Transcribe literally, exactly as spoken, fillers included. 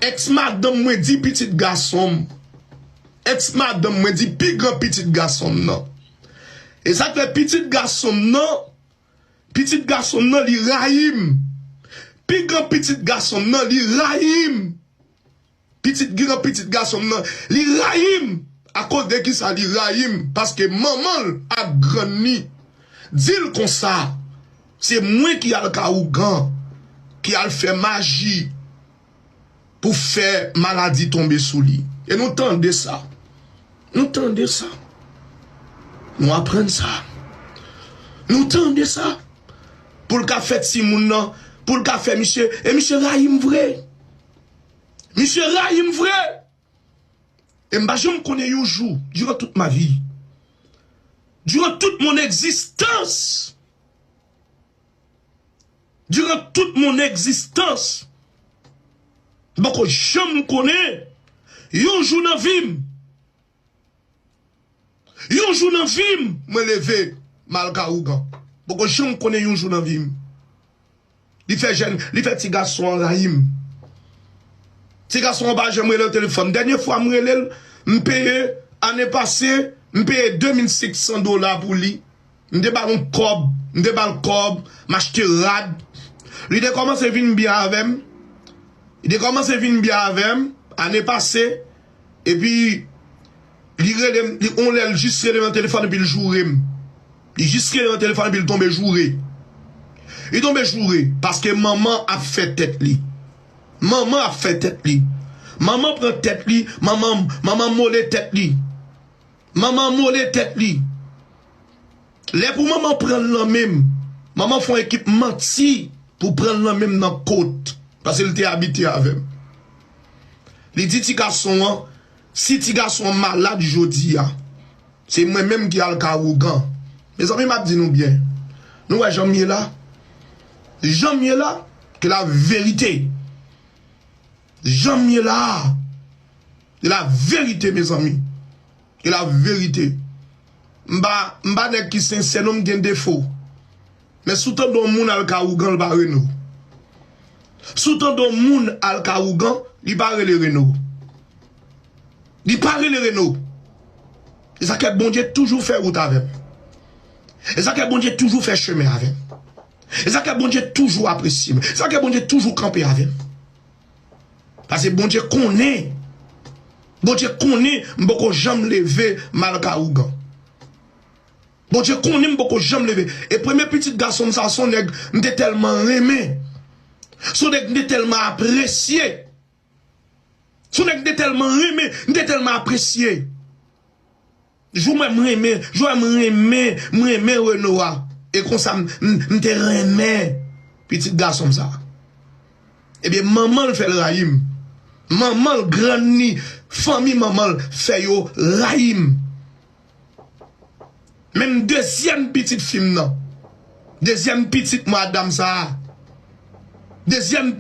Èks madanm mwen di pitit gason m. Èks madanm mwen di pi gran pitit gason m nan. E sa k fè pitit gason m nan, pitit gason m nan, li rayi m. Pi gran pitit gason m nan, li rayi m. Pitit, gran pitit gason m nan, li rayi m. Akoz de kisa li rayi m? Paske manman l ak grann li di l konsa, se mwen ki al ka ougan, ki al fè maji pou fè maladi tonbe sou li. E nou tande sa. Nou tande sa. Nou aprann sa. Nou tande sa. Pou l ka fè timoun nan, pou l ka fè misye, e misye rayi m vre. Misye rayi m vre. E m pa janm konnen yon jou, durant toute ma vie, durant toute mon existence, durant toute mon existence, m poko janm konnen yon jou nan vi m. Yon jou nan vi m, mwen leve, m al ka ougan. Poko janm konnen yon jou nan vi m. Li fè jèn, li fè ti gason an rayi m. Ti gason an pa janm rele l telefòn. Dènye fwa m rele l, m peye, ane pase, m peye de mil senk san dola pou li. M te ba l yon kòb, m te ba l kòb, m achte rad. Li te kòmanse vin byen avè m. Li te kòmanse vin byen avè m, ane pase. Epi, li rele m, li, yon lè, l jis rele m nan telefòn epi l joure m. Li jis rele m nan telefòn epi l tonbe joure. Li tonbe joure, paske manman ap fè tèt li. Manman ap fè tèt li. Manman pran tèt li, manman, manman mole tèt li. Manman mole tèt li. Lè pou manman pran l nan men m, manman fè yon ekip manti pou pran l nan men m nan kot, paske l te abite avè m. Li di ti gason an, si ti gason an malad jodi a, se mwen menm ki al ka ougan. Mezanmi, m ap di nou byen. Nou wè jan m ye la? Jan m ye la, ke la verite. Jan m ye la a, e la verite, mezanmi. E la verite. M pa, m pa nèg ki sensè, non, m gen defo. Men si w tande yon moun al ka ougan, li pa rele w. Si w tande yon moun al ka ougan, li pa rele rele w. Li pa rele rele w. E sa k fè Bondye toujou fè wout avè m. E sa k fè Bondye toujou fè chemen avè m. E sa k fè Bondye toujou apresye m. E sa k fè Bondye toujou kanpe avè m. Paske Bondye konnen. Bondye konnen m poko janm leve m al ka ougan. Bondye konnen m poko janm leve. E premye pitit gason m sa, se yon nèg m te tèlman renmen. Se yon nèg m te tèlman apresye. Se yon nèg m te tèlman renmen, m te tèlman apresye. Jou mwen m renmen, jou mwen m renmen, m renmen Reno a. E konsa m, m, m te renmen pitit gason m sa. Ebyen, manman l fè l rayi m. Manman l, grann li, fanmi manman l fè yo rayi m. Menm dezyèm pitit fi m nan, dezyèm pitit madanm sa a, dezyèm